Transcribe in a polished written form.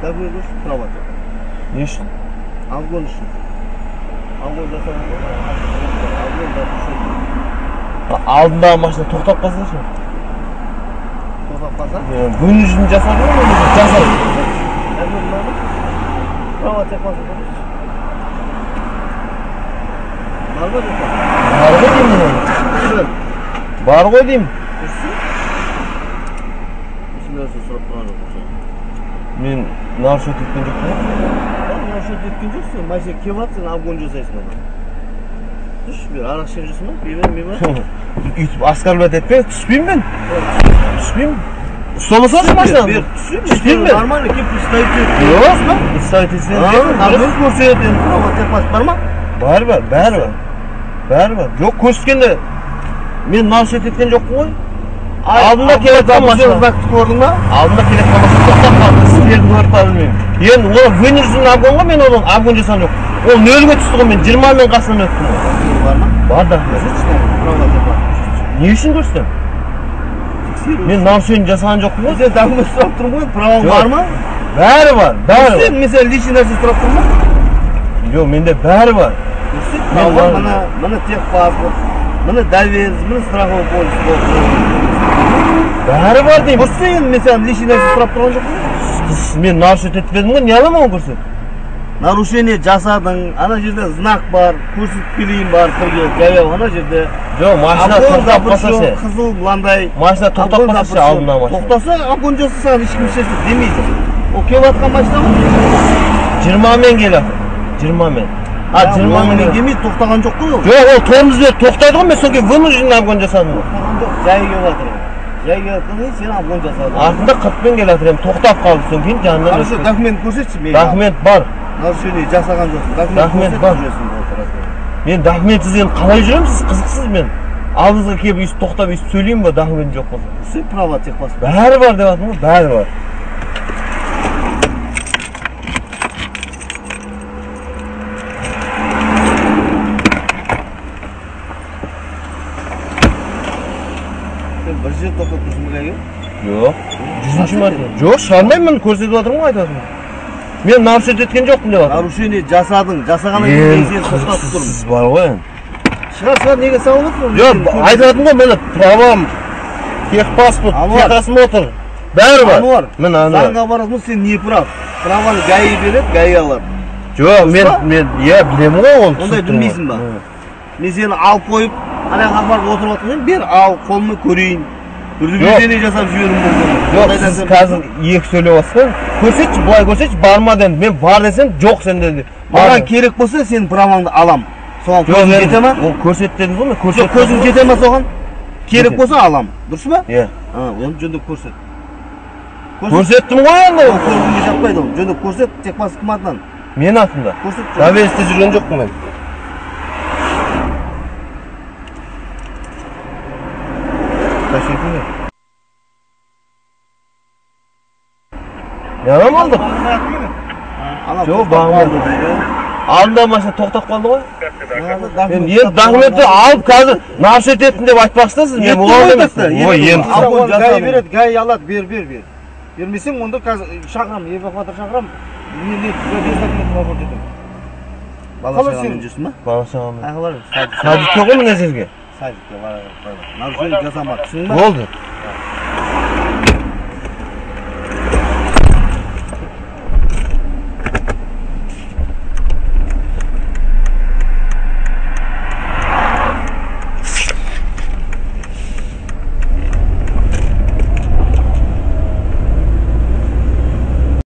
Документ көрсет, права жоқ. Не үшін? Обгон үшін. Обгон жасаған ғой. Обгон запрещен. Алдындағы машина тоқтап қалса ше? Тоқтап қалса? Вынужден жасады ғой, жасады. Документ бар ма? Права техпаспорт көрсетші. Бар ма жоқ па? Бар ғой деймін оны. Бар ғой деймін. Көрсетші. Ешнәрсе сұрап тұрған жоқ. Мен нарушать еткен жоқпын ғой. Нарушать еткен жоқсың, машина келіп жатыр, сен обгон жасайсың одан. Түш бер, арақ ішкен жоқсың ба? Бейбер, бейбер. Үйтіп оскорблять етпе, түспеймін мен. Түспеймін. Ұстамасаңшы машинаны. Бер, түсіп, түспеймін мен. Нормально келіп представить ет. Жоқ, представить етсең. Документ көрсет, енді права техпаспорт бар ма? Бар, бар, бәрі бар. Бәрі бар. Жоқ, көрсеткенде мен нарушать еткен жоқпын ғой. Алдында келе жатқан машина. Знакты көрдің ба? Алдында келе жатқан машина тоқтап қалды. Сіздерді көріп қалдым мен. Енді ол вынужден обгон ғой, мен одан обгон жасаған жоқ. Ол нөлге түсті ғой, мен 20-мен қасынан өттім ғой. Бар ма? Бар да. Права техпаспорт. Не үшін көрсетемін? Тексеру. Мен нарушение жасаған жоқпын ғой. Сен документ сұрап тұрмын ғой, праваң бар ма? Бәрі бар, бәрі бар. Мен сен личный нәрсе сұрап тұрмын ба? Жоқ, менде бәрі бар. Көрсет, права, мына техпаспорт, мына доверенность, мына страховой полис болды. Бәрі бар деймін. Көрсет енді, мен саған личный нәрсе сұрап тұрған жоқпын ғой. Мен нарушение етпедім ғой, не аламын оны көрсет? Нарушение жасадың, ана жерде знак бар, көрсетіп келейін бар, бірге жаяу ана жерде. Жоқ, машина тоқтап қалса ше. Қызыл мынандай. Машина тоқтап қалса ше, алдында машина. Тоқтаса, обгон жасаса саған ешкім ешнәрсе демейді. Ол келіп жатқан машина ғой. 20-мен келе жатыр. 20-мен. А, 20-мен келмейді, тоқтаған жоқ қой ол. Жоқ, ол тормоз беріп тоқтайды ғой, мен содан кейін вынужден обгон жасадым. Тоқтаған жоқ, жай келіп жатыр. Жай келіп жатқаннан кейін сен обгон жасадың. Артында 40-пен келе жатыр, енді тоқтап қалды, содан кейін жанынан. Хорошо, документ көрсетші мен. Документ бар. Нарушение жасаған жоқсың. Документ бар. Мен документсіз енді қалай жүремін, сіз қызықсыз мен. Алдыңызға келіп өйстіп тоқтап өйстіп сөйлеймін ба, документ жоқ болса? Сен права техпаспорт. Бәрі бар деп жатырмын ғой, бәрі бар. Сен бір жер тоқтап тұрсың ба кәге? Жоқ. 100-ші мәрте. Жоқ, шығармаймын, мен көрсетіп жатырмын ғой, айтып жатырмын. Мен нарушение еткен жоқпын деп жатырмын. Нарушение жасадың, жасағаннан кейін сен тоқтап тұрмын. Сіз бар ғой енді. Шығар, шығар, неге салып отырсың? Жоқ, айтып жатырмын ғой, міне правам, техпаспорт, техосмотр, бәрі бар. Ануар, міне Ануар. Заңға барасың, сен не прав. Праваны ГАИ береді, ГАИ алады. Жоқ, мен иә білемін ғой оны. Ондай білмейсің ба? Мен сені алып қойып, ана жаққа барып отырып жатқан, бер, ал, қолыммен көрейін. Предупреждение жасап жіберуім мүмкін. Жоқ, сіз қазір екі сөйлеп жатсыз. Көрсетші, былай көрсетші, бар ма дедім. Мен бар десем, жоқ сенде деп. Маған керек болса, сенің праваңды алам. Соған көзің жете ма? Ол көрсет дедіңіз ғой, мен көрсет. Көзің жете ма соған? Керек болса алам. Дұрыс па? Иә. Оны жөндеп көрсет. Көрсеттім ғой енді. Ол көзіңе жатпайды ол. Жөндеп көрсет, техпаспорт кім атынан? Мен атымда. Көрсет. Доверенностьте жүрген жоқпын мен. Не адам алдық? Жоқ, бағымады. Алдында машина тоқтап қалды ғой. Енді документті алып қазір нарушать еттім деп айтпақшысыз. Мен оған емеспін. Ой, енді ГАИ береді, ГАИ алады, бер, бер, бер. Бермесең, онда қазір шақырам, эвакуатор шақырам. Не, без документін алып кетемін. Бала шағамен жүрсің ба? Бала шағамен. Қайға барасың? Садикке ғой мына жерге. Садикке барады. Нарушение жасама, түсіндің ба? Болды.